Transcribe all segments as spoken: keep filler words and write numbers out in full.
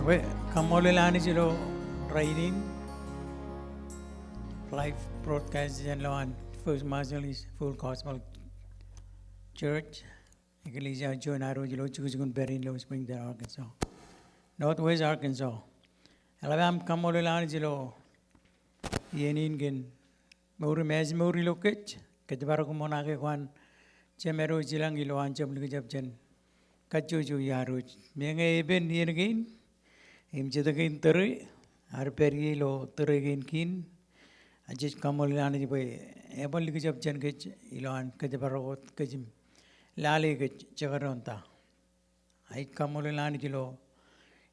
Bwe kaṃṃoolol Anij ilo rainin, live broadcast jān lowaan First Marshallese Full Gospel Church, eklejia juon ad wōj ilo jukjuk in pād in ilo Springdale, Arkansas, Northwest Arkansas. Eḷap aṃ kaṃṃoolol Anij ilo iien in kōn mour im ājmour ilo kōj, kōjparok ṃoṇake ko an Jemed eo ej ilañ ilowaan jab likjab jān kajjojo iaad wōj. Meñe epen iien kein im jet kein tōre, ad pād ie ilo tōre kein kein, ak jej kaṃṃoolol Anij bwe eban likjab jān kōj ilowaan kōjparok wōt kōj im lale kōj jekdọọn ta. Ij kaṃṃoolol Anij ilo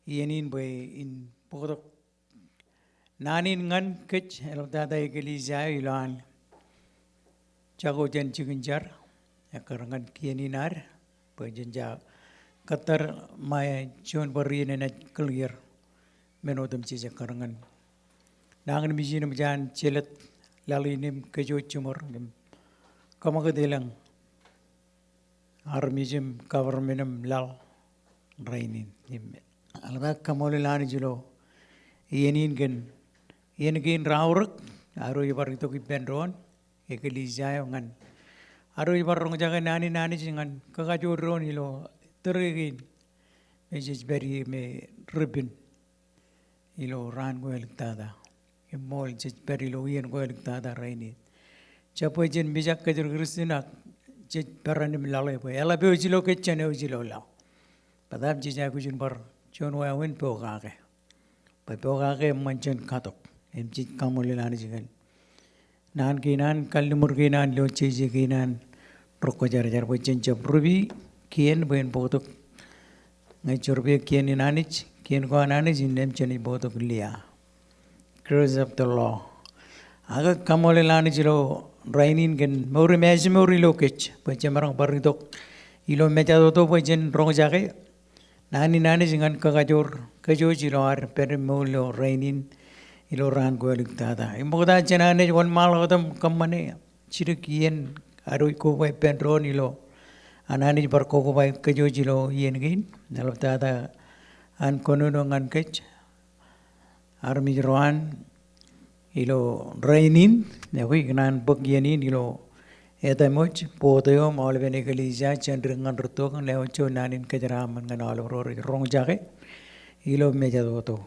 iien in bwe in bōktok naan in ñan kōj eḷaptata eklejia eo ilowaan jako jān jikin jar, ekkar ñan kien in ad, bwe jen ja kōttar ṃae juon bar iien enaaj kōḷier men otemjej ekkar ñan nañinmej in eṃōj an jelōt laḷ in im kōj jiṃor im kōṃakūt elōñ armej im government im laḷ rainin. Im eḷap aō kaṃṃoolol Anij ilo iien in kōn iien kein raorōk, ad wōj bar itok ippān doon eklejia eo ñan ad wōj bar roñjake naan in Anij ñan kakajoor doon ilo tōre kein me jej pād ie me ri-pen ilo raan ko āliktata. Im ṃool jej pād ilo iien ko āliktata rainin. Jab bwe jen mijak kōjro Kristian ak jej peran im laḷ e bwe eḷap eo ej ilo kōj jān eo ej ilo laḷ. Bōtab jej aikuj in bar juon wāween pokake. Bwe pokake eṃṃan jān katok. Im jej kaṃṃoolol Anij kōn naan kein an, kalliṃur kein an ilo jeje kein an Ri Kwōjarjar bwe jen jab rupi kien bwe en bōktok ñe jab rupe kien in Anij, kien ko an Anij innām jenaaj bōktok lia. Curse of the law. Ak kaṃṃoolol Anij ilo rainin kōn mour im ājmour ilo kōj bwe jemaroñ bar itok ilo mejatoto bwe jen roñjake naan in Anij ñan kakajoor kōj wōj ilo ad pād im mour ilo rainin ilo raan ko āliktata. Im ṃokta jān an naaj wōnṃaanḷọk otem kōṃṃane jidik iien ad wōj koba ippān doon ilo an Anij bar kokoba kōj wōj ilo iien kein. Eḷaptata an kōnono ñan kōj armej ro an ilo rainin, ekwe ikōṇaan bōk iien in ilo etaṃ wōj, board eo im aolepen eklejia, jān dik ñan rūtto, ñan lewōj, juon naan in kōjeraaṃṃan ñan aolep ro rej roñjake ilo mejatoto.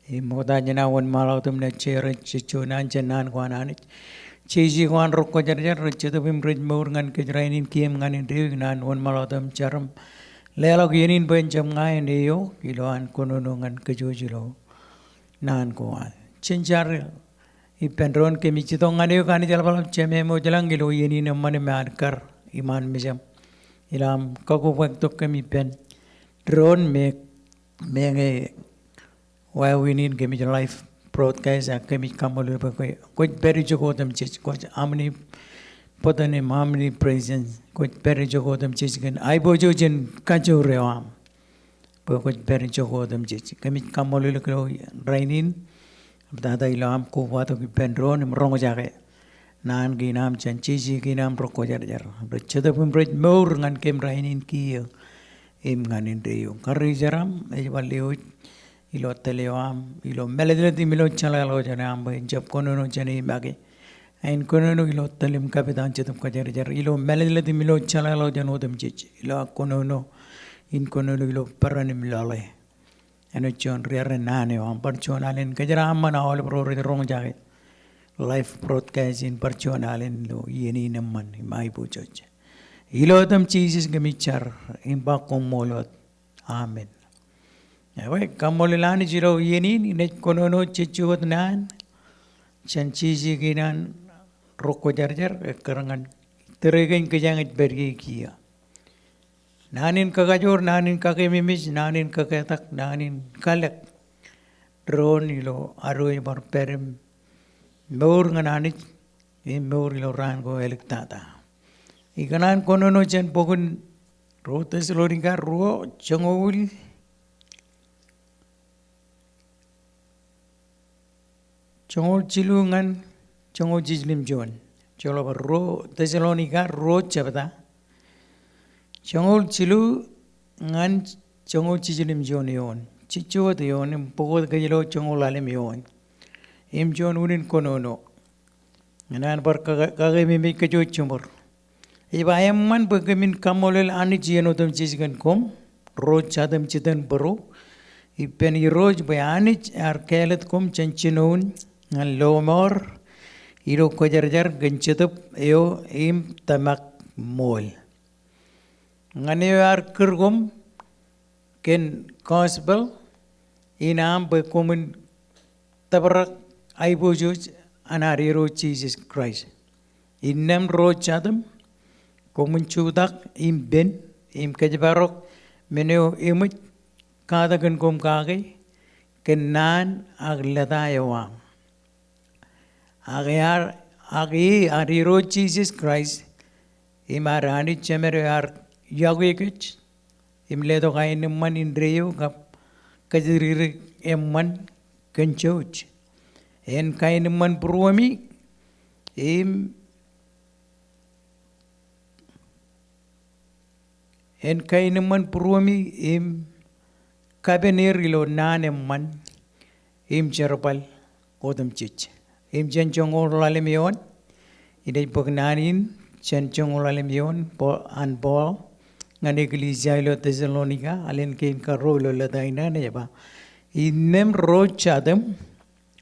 Im ṃokta jān an wōnṃaanḷọk otem naaj share jejjo naan jān naan ko an Anij. Jeje ko an Ri Kwōjarjar rej Jetōb im rej mour ñan kōj rainin, kiiō im ñan indeeo, ikōṇaan wōnṃaanḷọk otem jar im leḷọk iien in bwe en jab ña en eo ilo an kōnono ñan kōj wōj ilo naan ko an. Jen jar ippān doon. Kōmij itok ñan eok Anij eḷapḷọk, Jemem eo ej lañ, ilo iien in eṃṃan im ad kar iṃaan mejaṃ ilo aṃ kakobatok kōm ippān doon me, meñe wāween in kōmij live broadcast ak kōmij kaṃṃoolol bwe kwōj pād ijoko otemjej, kwōj omnipotent im omnipresent, kwōj pād ijoko otemjej kōn aiboojoj in kajoor eo aṃ. Bwe kwōj pād ijoko otemjej. Kōmij kaṃṃoolol eok ilo rainin, eḷaptata ilo aṃ kobatok ippān doon im roñjake naan kein aṃ jān jeje kein aṃ Ri Kwōjarjar rej Jetōb im rej mour ñan kōm rainin, kiiō im ñan indeeo. Karijer aṃ ej bar lewōj ilo tōl eo aṃ, ilo mālōtlōt im ilo jeḷāḷọkjeṇ eo aṃ bwe en jab kōnono jāne make. Ak en kōnono ilo tōl im kapit an Jetōb Kwōjarjar ilo mālōtlōt im ilo jeḷāḷọkjeṇ otemjej, ilo aō kōnono, in kōnono ilo peran im laḷ e. Āinwōt juon riaar in naan eo aṃ, bar juon alen kōjeraaṃṃan aolep ro rej roñjake live broadcast in, bar juon alen ilo iien in eṃṃan im aiboojoj. Ilo etan Jisōs kōmij jar im ba koṃṃool wōt. Amen. Ekwe, kaṃṃoolol Anij ilo iien in, inaaj kōnono jejjo wōt naan jān jeje kein an Ri Kwōjarjar ekkar ñan tōre kein kōjeañ ej pād ie kiiō. Naan in kakajoor, naan in kakememej, naan in kaketak, naan in kalōk doon ilo ad wōj bar pād im mour ñan Anij im mour ilo raan ko āliktata. Ikōṇaan kōnono jān bok in Ruo Tessalonika ruo, joñoul, joñoul jilu ñan joñoul jiljilimjuon. Joḷọk bar Ruo Tessalonika ruo jebta, joñoul jilu ñan joñoul jiljilimjuon eoon. jejjo wōt eoon im bōk wōt kōj ilo joñoul ḷalem eoon. Im juon unin kōnono ñan an bar kake-, kakeememej kōj wōj jiṃor. Ej ba eṃṃan bwe kōmin kaṃṃoolol Anij iien otemjej kōn koṃ, ro jatim jitōnbōro, ippān Irooj bwe Anij ear kāālōt koṃ jān jinoin ñan lọmọọr ilo kwōjarjar kōn Jetōb eo im tōmak ṃool. Ñan eo ear kūr koṃ kōn gospel in aṃ bwe koṃwin tōprak aiboojoj an ad Irooj Jisōs Kraist. Innām ro jatim, koṃwin jutak im pen, im kōjparok men eo eṃōj katak kōn koṃ kake kōn naan ak lōta eo aṃ. Ak ear, ak e ad Irooj Jisōs Kraist im ad Anij Jemed eo ear iọkwe kōj im letok aenōṃṃan indeeo kab kōjatdikdik eṃṃan kōn jouj. En kaenōṃṃan būruemi im en kaenōṃṃan būruemi im kapen er ilo naan eṃṃan im jerbal otemjej. Im jān joñoul ḷalem eoon, inaaj bōk naan in jān joñoul ḷalem eoon, Paul, an Paul ñan eklejia ilo Thessalonica, alen kein karuo ilo lōta in ej ba, innām ro jatim,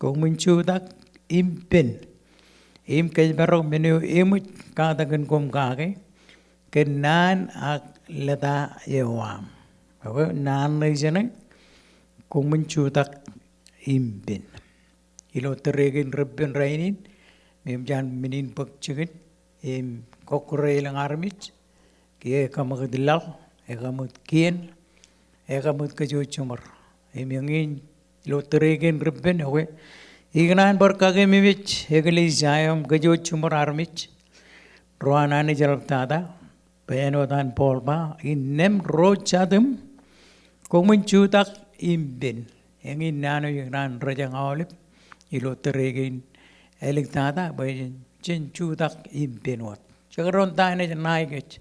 koṃwin jutak im pen, im kōjparok men eo eṃōj katak kōn koṃ kake kōn naan ak lōta eo aṃ. Ekwe, naan ṇe ijeṇe, koṃwin jutak im pen. Ilo tōre kein reppen rainin, im jān men in bōk jikin im kọkkure elōñ armej, ke ekaṃōkaj laḷ, ekaṃōkaj kien, ekaṃōkaj kōj wōj jiṃor. Im eñin ilo tōre kein reppen, ekwe, ikōṇaan bar kakeememej eklejia eo im kōj wōj jiṃor armej ro an Anij eḷaptata, bwe āinwōt an Paul ba, innām ro jatim, koṃwin jutak im pen. Eñin naan eo ikōṇaan rōjañ aolep ilo tōre kein āliktata, bwe jen, jen jutak im pen wōt. Jekdọọn ta enaaj ṇae kōj.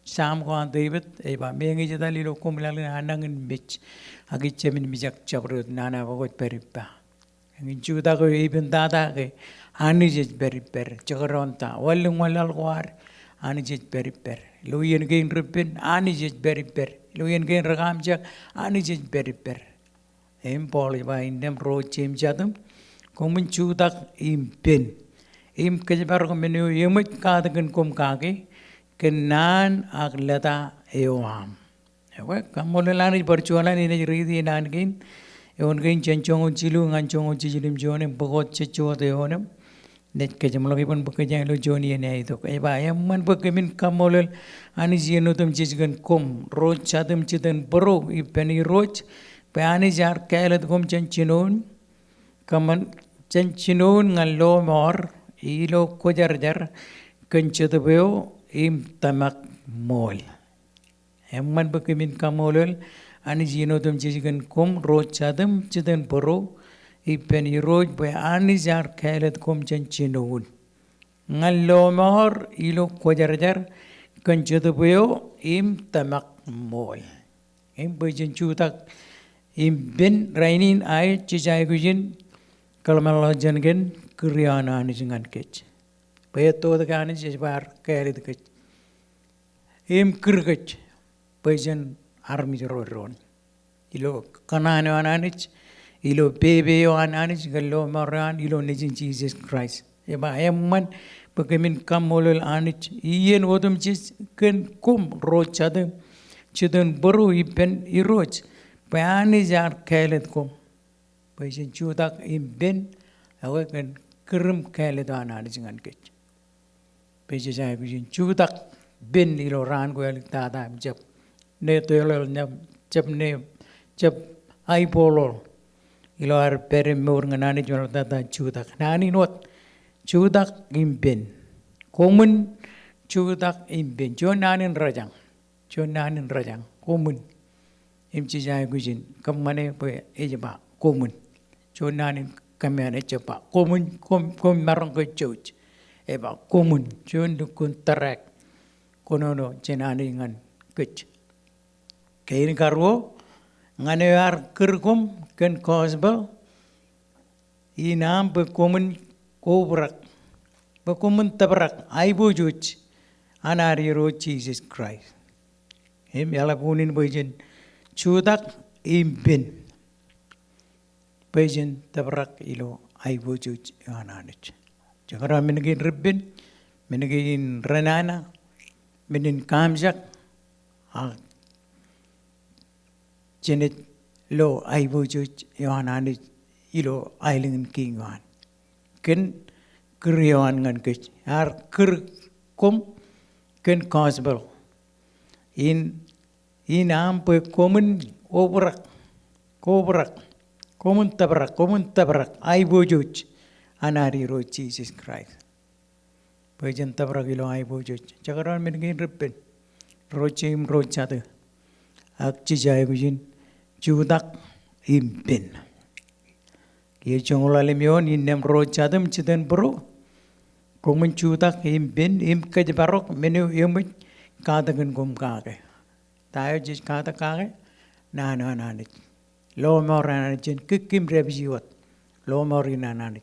Sam ko an Devid ej ba, meñe ij etal ilo koṃ laḷ in, a nañinmej, ak ij jemān mijak jabdewōt nana bwe kwōj pād ippa. Eñin jutak eo epen tata ke Anij ej pād ippād. Jekdọọn ta, wanlōñ wanlaḷ ko ad, Anij ej pād ippād. Ilo iien kein reppen, Anij ej pād ippād. Ilo iien kein rekaamjek, Anij ej pād ippād. Im Paul ej ba, innām ro jeiū im jatim, koṃwin jutak im pen, im kōjparok men eo eṃōj katak kōn koṃ kake kōn naan ak lōta eo aṃ. Ekwe, kaṃṃoolol Anij bar juon an inaaj riiti naan kein, eoon kein jān joñoul jilu ñan joñoul jiljilimjuon im bōk wōt jejjo wōt eoon im naaj kajeṃḷọk ippān bōk kōj ilo juon iien āinwōt. Ej ba, eṃṃan bwe kōmin kaṃṃoolol Anij iien otemjej kōn koṃ, ro jatim jitōnbōro ippān Irooj, bwe Anij ear kāālōt koṃ jān jinoin, kōṃṃan, jān jinoin ñan lọmọọr ilo kwōjarjar kōn Jetōb eo im tōmak ṃool. Eṃṃan bwe kōmin kaṃṃoolol Anij iien otemjej kōn koṃ, ro jatim jitōnbōro ippān Irooj, bwe Anij ear kāālōt koṃ jān jinoin ñan lọmọọr ilo kwōjarjar kōn Jetōb eo im tōmak ṃool. Im bwe jen jutak im pen rainin, aet jej aikuj in kōḷmānḷọkjeṇ kōn kūr eo an Anij ñan kōj. Bwe etto wōt ke Anij ej bar kāālōt kōj im kūr kōj bwe jen armej ro doon ilo kōṇaan eo an Anij, ilo pepe eo an Anij, kōn lọmọọr eo an, ilo Nejin Jisōs Kraist. Ej ba, eṃṃan bwe kōmin kaṃṃoolol Anij iien otemjej kōn koṃ, ro jatim jitōnbōro ippān Irooj, bwe Anij ear kāālōt koṃ bwe jen jutak im pen, ekwe, kōn kūr im kāālōt eo an Anij ñan kōj. Bwe jej aikuj in jutak pen ilo raan ko āliktata im jab ṇe toḷọḷ, jab ṇe, jab aiboḷoḷ ilo ad pād im mour ñan Anij im ḷaptata jutak. Naan in wōt, jutak im pen. Koṃwin jutak im pen. Juon naan in rōjañ. Juon naan in rōjañ, koṃwin. Im jej aikuj in kōṃṃane bwe ej ba koṃwin. Juon naan in kōmeane ej ba koṃwin, koṃ, koṃ maroñ ke jouj. Ej ba koṃwin. Juon lukkuun tōrā kōnono jān Anij ñan kōj. Kein karuo, ñan eo ear kūr koṃ kōn gospel in aṃ bwe koṃwin obrak, bwe koṃwin tōprak aiboojoj an ad Irooj Jisōs Kraist. Im eḷap unin bwe jen jutak im pen bwe jen tōprak ilo aiboojoj eo an Anij. Jekdọọn men kein ri pen, men kein renana, men in kaamjak, ak jenaaj lo aiboojoj eo an Anij ilo aelōñ in kiiñ eo an. Kōn kūr eo an ñan kōj, ear kūr koṃ kōn gospel in, in aṃ bwe koṃwin obrak, kobrak, koṃwin tōprak, koṃwin tōprak aiboojoj an ad Irooj Jisōs Kraist. Bwe jen tōprak ilo aiboojoj. Jekdọọn men kein ri pen, ro je im ro jatū, ak jej aikuj in jutak im pen. Kiiō joñoul ḷalem eoon, innām ro jatū im jitōnbōro, koṃwin jutak im pen im kōjparok men eo eṃōj katakin koṃ kake. Ta eo jej katak kake? Naan eo an Anij. Lọmọọr an Anij, jen kikiim dāpiji wōt. Lọmọọr in an Anij.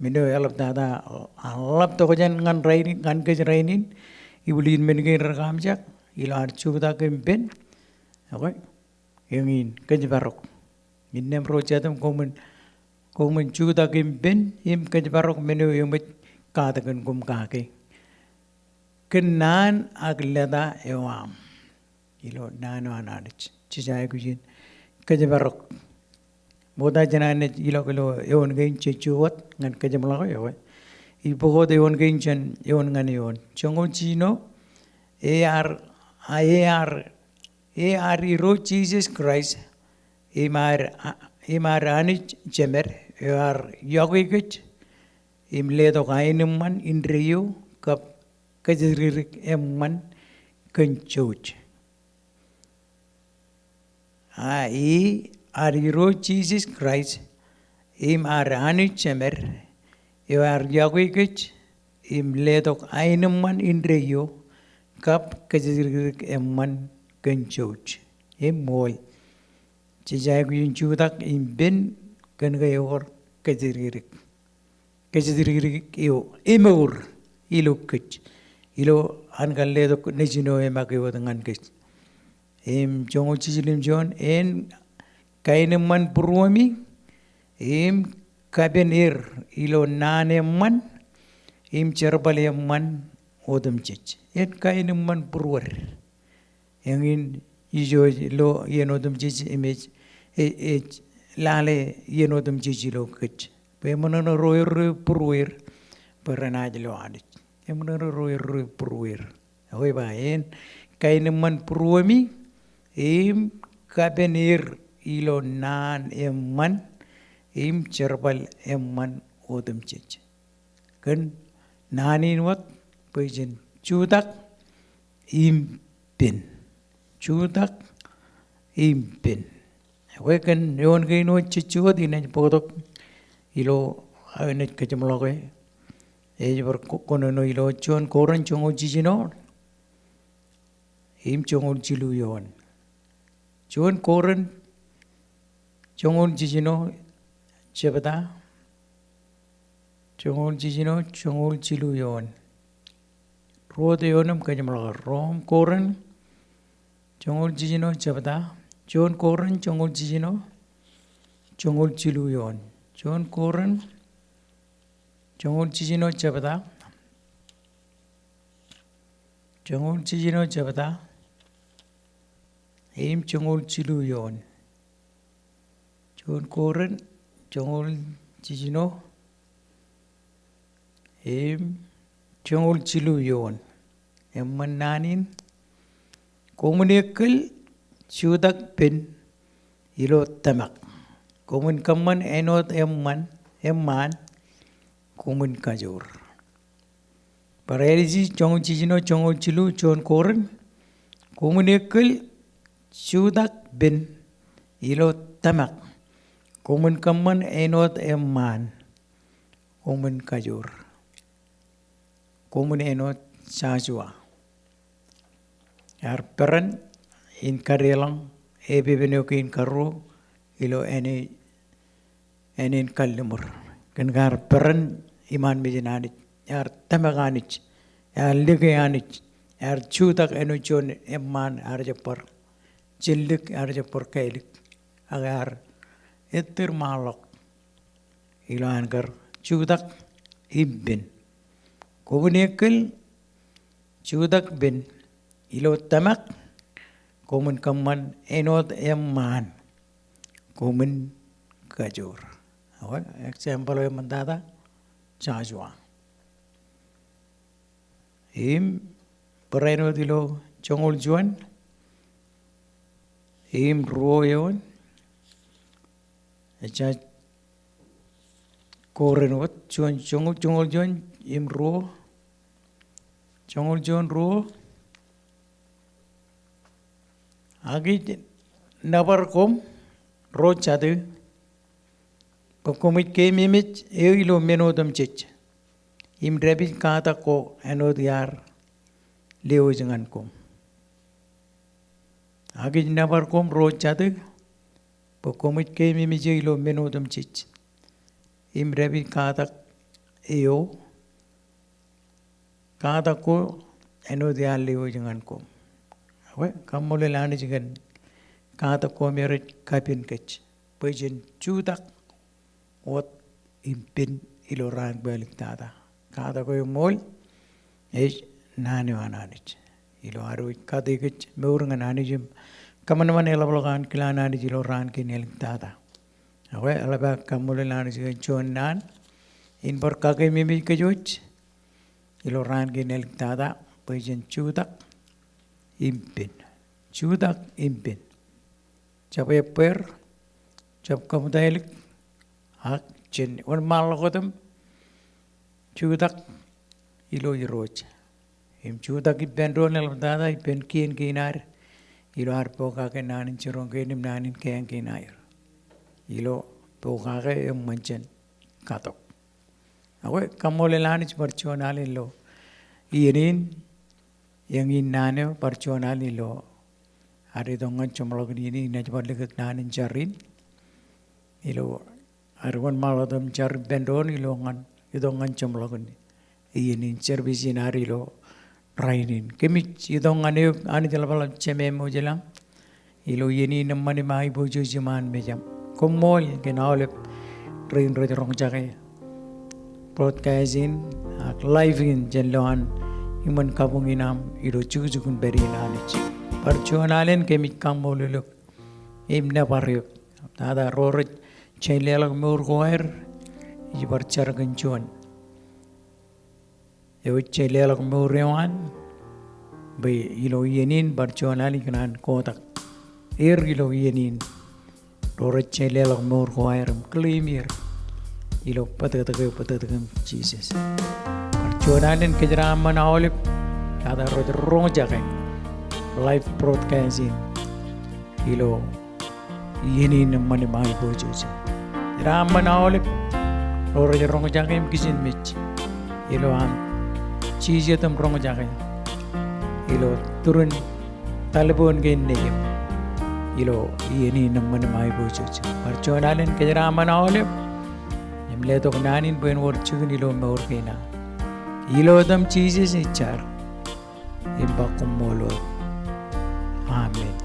Men eo eḷaptata, eḷap tokjān ñan rainin, ñan kōj rainin, ibwiljin men kein ri kaamjak, ilo ad jutak im pen. Okay? Eñin, kōjparok. Innām ro jatū im koṃwin, koṃwin jutak im pen, im kōjparok men eo eṃōj katakin koṃ kake kōn naan ak lōta eo aṃ. Ilo naan eo an Anij. Jej aikuj in kōjparok. Ṃokta jān an naaj ilọk ilo eoon kein jejjo wōt ñan kōjeṃḷọk eo. Ibōk wōt eoon kein jān eoon ñan eoon. Joñoul jiljino, ear, a, ear, ear Irooj Jisōs Kraist, im ad, a, im ad Anij Jemed, eo ear yokwe kōj, im letok aenōṃṃan indeeo, kab kōjatdikdik eṃṃan kōn jouj. A, i, ad Irooj Jisōs Kraist, im ad Anij Jemed, eo ear yokwe kōj, im letok aenōṃṃan indeeo, kab kōjatdikdik eṃṃan kōn jouj. Im ṃool. Jej aikuj in jutak im pen kōn ke ewōr kōjatdikdik. Kōjatdikdik eo emour ilo kōj. Ilo an kar letok nejin eo eṃake wōt ñan kōj. Im joñoul jiljilimjuon, en kaenōṃṃan būruemi, im kapen er ilo naan eṃṃan, im jerbal eṃṃan otemjej. En kaenōṃṃan būruod. Eñin ijo ej lo iien otemjej im ej, ej, ej lale iien otemjej ilo kōj. Bwe eṃōṇōṇō ro erreo būrueir, bwe renaaj lo Anij. Eṃōṇōṇō ro erreo būrueir. Ekwe ba en kaenōṃṃan būruemi, im kapen er ilo naan eṃṃan, im jerbal eṃṃan otemjej. Kōn naan in wōt, bwe jen jutak im pen. Jutak im pen. Ekwe kōn eoon kein wōt jejjo wōt inaaj bōktok ilo aō naaj kōjeṃḷọke. Ej bar ko-, kōnono ilo Juon Korint joñoul jiljino im joñoul jilu eoon. Juon Korint joñoul jiljino jebta. Joñoul jiljino, joñoul jilu eoon. Ruo wōt eoon im kōjeṃḷọk. Rom Korint joñoul jiljino jebta. Juon Korint joñoul jiljino, joñoul jilu eoon. Juon Korint joñoul jiljino jebta. Joñoul jiljino jebta. Im joñoul jilu eoon. Juon Korint joñoul jiljino im joñoul jilu eoon. Eṃṃan naan in. Koṃwin ekkal jutak pen ilo tōmak. Koṃwin kōṃṃan āinwōt eṃṃan, eṃṃaan, koṃwin kajoor. Bar āliji joñoul jiljino, joñoul jilu, Juon Korint. Koṃwin ekkal jutak pen ilo tōmak. Koṃwin kōṃṃan āinwōt eṃṃaan. Koṃwin kajoor. Koṃwin āinwōt Joshua. Ear peran in kadeḷọñ epepen eo kein karuo ilo āne, ānen kalliṃur. Kōn ke ear peran iṃaan mejān Anij, ear tōmak Anij, ear lōke Anij, ear jutak āinwōt juon eṃṃaan ear jab bar jillik, ear jab bar kālik. Ak ear ettōr ṃaanḷọk ilo an kar jutak im pen. Koṃwin ekkōl, jutak pen ilo tōmak, koṃwin kōṃṃan āinwōt eṃṃaan, koṃwin kajoor. Ak example eo eṃṃantata, Joshua. Im barāinwōt ilo joñoul juon im ruo eoon. Ejja Korint wōt juon, joñoul, joñoul juon im ruo. Joñoul juon ruo. Ak ij nōbar koṃ ro jatū bwe koṃij keememej eō ilo men otemjej im dāpij katak ko āinwōt iar lewōj ñan koṃ. Ak ij nōbar koṃ ro jatū bwe koṃij keememej eō ilo men otemjej im dāpij katak eo, katak ko āinwōt iar lewōj ñan koṃ. Ak kaṃṃoolol Anij kōn katak ko me rej kapen kōj bwe jen jutak wōt im pen ilo raan ko āliktata. Katak ko eṃool ej naan eo an Anij. Ilo ad wōj kate kōj mour ñan Anij im kōṃanṃan eḷapḷọk an kilaan Anij ilo raan kein āliktata. Ak eḷap aō kaṃṃoolol Anij kōn juon naan in bar kakeememej kōj wōj ilo raan kein āliktata bwe jen jutak im pen. Jutak im pen. Jab ebbeer, jab kaṃtailik, ak jen wōnṃaanḷọk wōt im jutak ilo Irooj. Im jutak ippān doon eḷaptata ippān kien kein ad ilo ad pokake naan in jiroñ kein im naan in keeañ kein aer. Ilo pokake eṃṃan jān katok. Ak kaṃṃoolol Anij bar juon alen ilo iien in, eñin naan eo bar juon alen ilo ad itok ñan jeṃḷọkin iien in, inaaj bar likūt naan in jar in. Ilo ad wōnṃaanḷọk wōt im jar ippān doon ilo ñan itok ñan jeṃḷọkin iien in, service in ad ilo rainin. Kōmij itok ñan eok Anij eḷapḷọk Jemem eo ej ilañ ilo iien in eṃṃan im aiboojoj iṃaan mejaṃ. Koṃṃool kōn aolep rein rej roñjake broadcast in ak live in jān lowaan iṃōn kabuñ in aṃ ilo jukjuk in pād in Anij. Bar juon alen kōmij kaṃṃoolol eok im nōbar eok. Tata ro rej jañin leḷọk mour ko aer, ij bar jar kōn juon eo ej jañin leḷọk mour eo an, bwe ilo iien in bar juon alen ikōṇaan kotak er ilo iien in. Ro rej jañin leḷọk mour ko aer im claim er ilo bōtōktōk eo, bōtōktōk in Jisōs. Bar juon alen kōjeraaṃṃan aolep tata ro rej roñjake live broadcast in ilo iien in eṃṃan im aiboojoj. Jeraaṃṃan aolep ro rej roñjake im kijenmej ilo aṃ jijet im roñjake ilo turin talboon kein nejiṃ ilo iien in eṃṃan im aiboojoj. Bar juon alen kōjeraaṃṃan aolep im letok naan in bwe en wōr jikin ilo mour kein aṃ. Ilo etan Jisōs ij jar im ba koṃṃool wōt. Amen.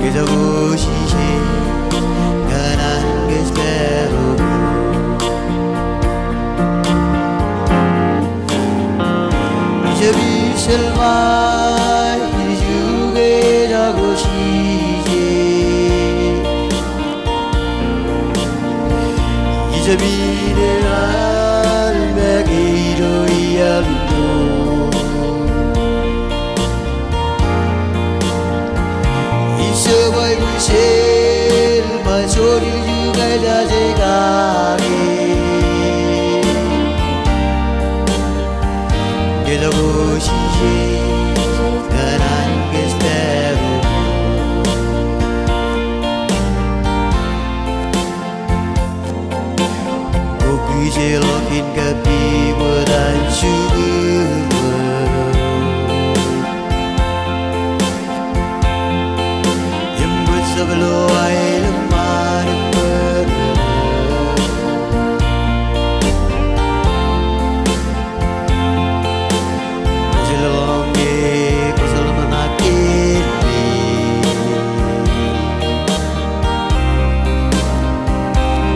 Kōjako Jisōs, kōṇaan kōjparok. Ijab ijjeḷ ṃae ilju ke kōjako Jisōs. Ijab ineeṇ aḷ make ilo iaḷ inno. Ijab aikuj sel ṃae soon ilju ña ij jaje kake. Kōjako Jisōs, kōṇaan kōjparok. Kwō kijeḷọk in kappij bōtab juon. Im kwōj jab lo aelōñ ṃaan im bōd. Kwōjeḷā ke kwōjeḷā ṃōṇōṇō kōn me.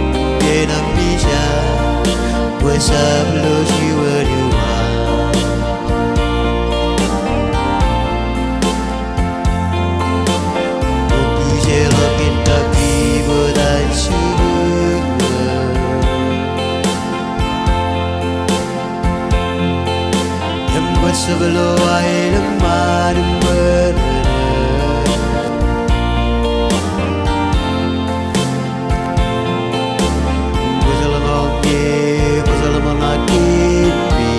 Im ke ṇa mija, kwōj jab lo juon uwaak. Kwō kijeḷọk in kappij bōtab juon. Im kwōj jab lo aelōñ ṃaan im bōd. Kwōjeḷā ke kwōjeḷā ṃōṇōṇō kōn me.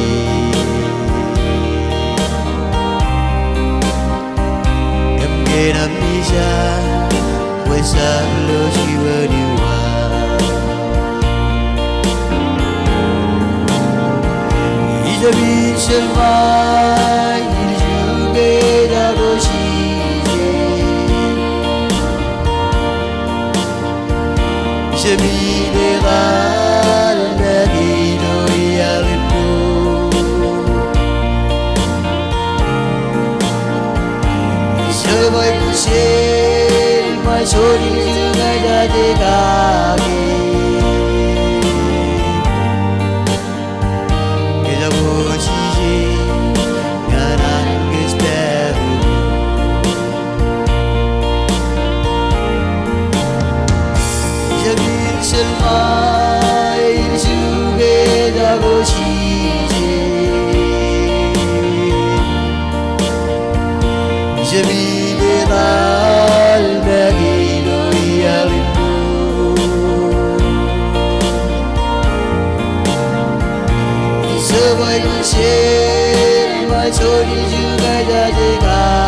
Im ke ṇa mija, kwōj jab lo juon uwaak. Ijab ijjeḷ ṃae ilju ke kōjako Jisōs. Ijab ineeṇ aḷ make ilo iaḷ inno. Ijab aikuj sel ṃae soon ilju ña ij jaje kake. Kōjako Jisōs, kōṇaan kōjparok. Ijab ijjeḷ ṃae ilju ke kōjako Jisōs. Ijab ineeṇ aḷ make ilo iaḷ inno. Ijab aikuj sel ṃae soon ilju ña ij jaje kake.